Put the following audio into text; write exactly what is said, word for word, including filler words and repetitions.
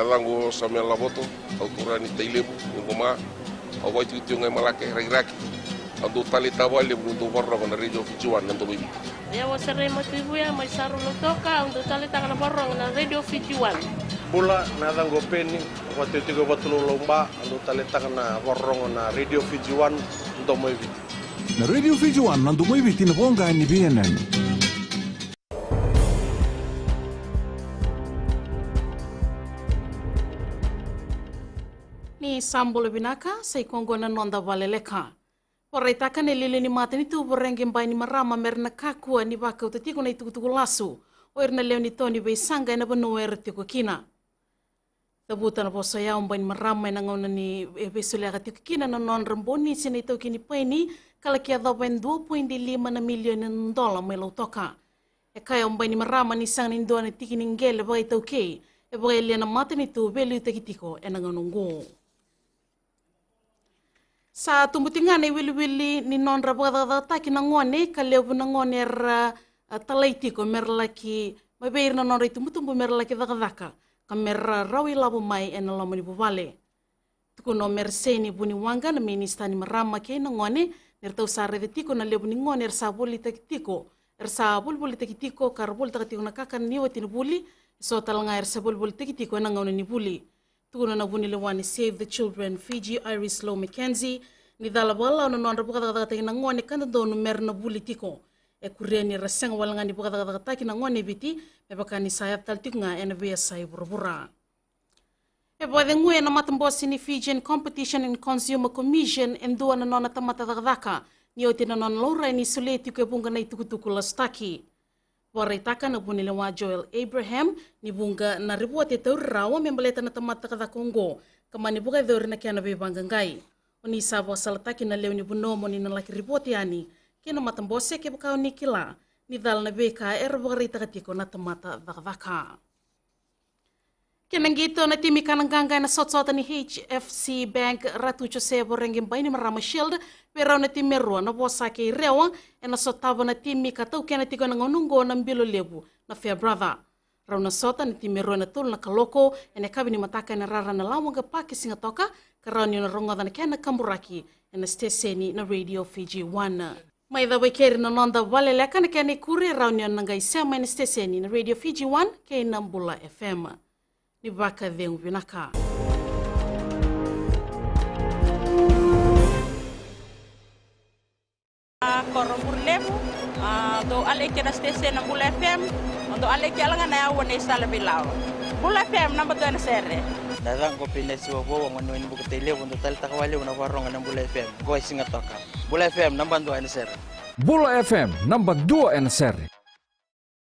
Yacaqu o Samuel Lavoto, au turaga ni Tailevu, ni Goma. Au vakaitikotiko ga i Malake, Rakiraki. Au dau taleitaka vakalevu niu dau vakarorogo na Radio Fiji One na Domoiviti. Au o Serei Matuivuya mai Saru, Lautoka, au dau taleitaka na vakarorogo na Radio Fiji One. Bula, na yacaqu o Peni, au vakaitikotiko e Vatulaulau, Ba, au dau taleitaka na vakarorogo na Radio Fiji One na Domoiviti. Na Radio Fiji One na Domoiviti, na voqa ni veiyanuyanu. Ni sa bula vinaka, sa i koya oqo na noda valeleka. Vakaraitaka na iliuliu ni matanitu Voreqe Bainimarama me ra na kakua ni vakauta tiko na itukutuku lasu o ira na lewe ni to ni veisaqa ena vanua era tiko kina. Cavuta na vosa oya o Bainimarama ena gauna ni e veisoliyaka tiko kina na nodra bonisi na itaukei ni paini, ka laki yacova e dua poidi lima na milioni na dola mai Lautoka. E kaya o Bainimarama ni sega ni dua na tiki ni qele vakaitaukei e vakayalia na matanitu veiliutaki tiko ena gauna oqo. Sa tubu tiko ga na iwiliwili ni nodra vakacakacakataki na gone, ka levu na gone era, a, talai tiko me ra laki mai vei ira na nodra itubutubu me ra laki cakacaka, ka me ra rawa ilavo mai ena loma ni vuvale. Tukuna o Mereseini Vuniwaqa, na minisita ni marama kei na gone, ni ratou sa raica tiko na levu ni gone era sa volitaki tiko, era sa volivolitaki tiko, ka ra volitaka tiko na kakana ni oti na vuli, eso tale ga era sa volivolitaki tiko ena gauna ni vuli. Tukuna na vunilewa ni Save the Children Fiji, Iris Lowe McKenzie, ni cala vakalawa na nodra vakacakacakataki na gone ka dodonu me ra na vuli tiko. E kuria ni ra sega wale ga ni vakacakacakataki na gone e Viti, me vaka ni sa yaco tale tiko ga ena veiyasai vuravura. E vakaceguya na matabose ni Fijian Competition and Consumer Commission e dua na nona tamata cakacaka, ni oti na nona laurai ni solia tiko e vuqa na itukutuku lasutaki. Vakaraitaka na vunilewa Joel Abraham ni vuqa na ripote e tauri rawa me baleta na tamata cakacaka oqo, ka mani vakayacori na kena veivaqaqai. O ni sa vakasalataki na lewe ni vanua mo ni na laki ripote yani ki na matabose kevaka o ni kila ni cala na veika era vakaraitaka tiko na tamata cakacaka. Kena qito, na timi kana qaqa ena sotasota ni H F C Bank Ratu Jose Voreqe Bainimarama Shield vei rau na timi e rua na Vosa kei Rewa, ena sotava na timi ka taukena tiko ena gauna oqo na Bilo Levu na Farebrother. Rau na sota na timi e rua ena tolu na kaloko ena yakavi ni mataka ena rara na Lawaqa Park e Sigatoka, ka rawa ni o na rogoca na kena kaburaki ena siteseni na Radio Fiji One. Mai cava i keri na noda valeleka, na kena ikuri e rawa ni o na qai sema ena siteseni na Radio Fiji One kei na Bula F M. Ni vakacegu vinaka. A, Koro Bure Levu, a, dou aleki ena siteseni na Bula F M, dou aleki yala ga na yaua ni sala veilawa. Bula F M, naba dua ena sere. Na yacaqu o Pinesiwa Vou, au gone ni Bukatai Levu, dou taleitaka vakalevu na vakarorogo ena Bula F M, qo e Sigatoka. Bula F M, naba dua ena sere. Bula F M, naba dua ena sere.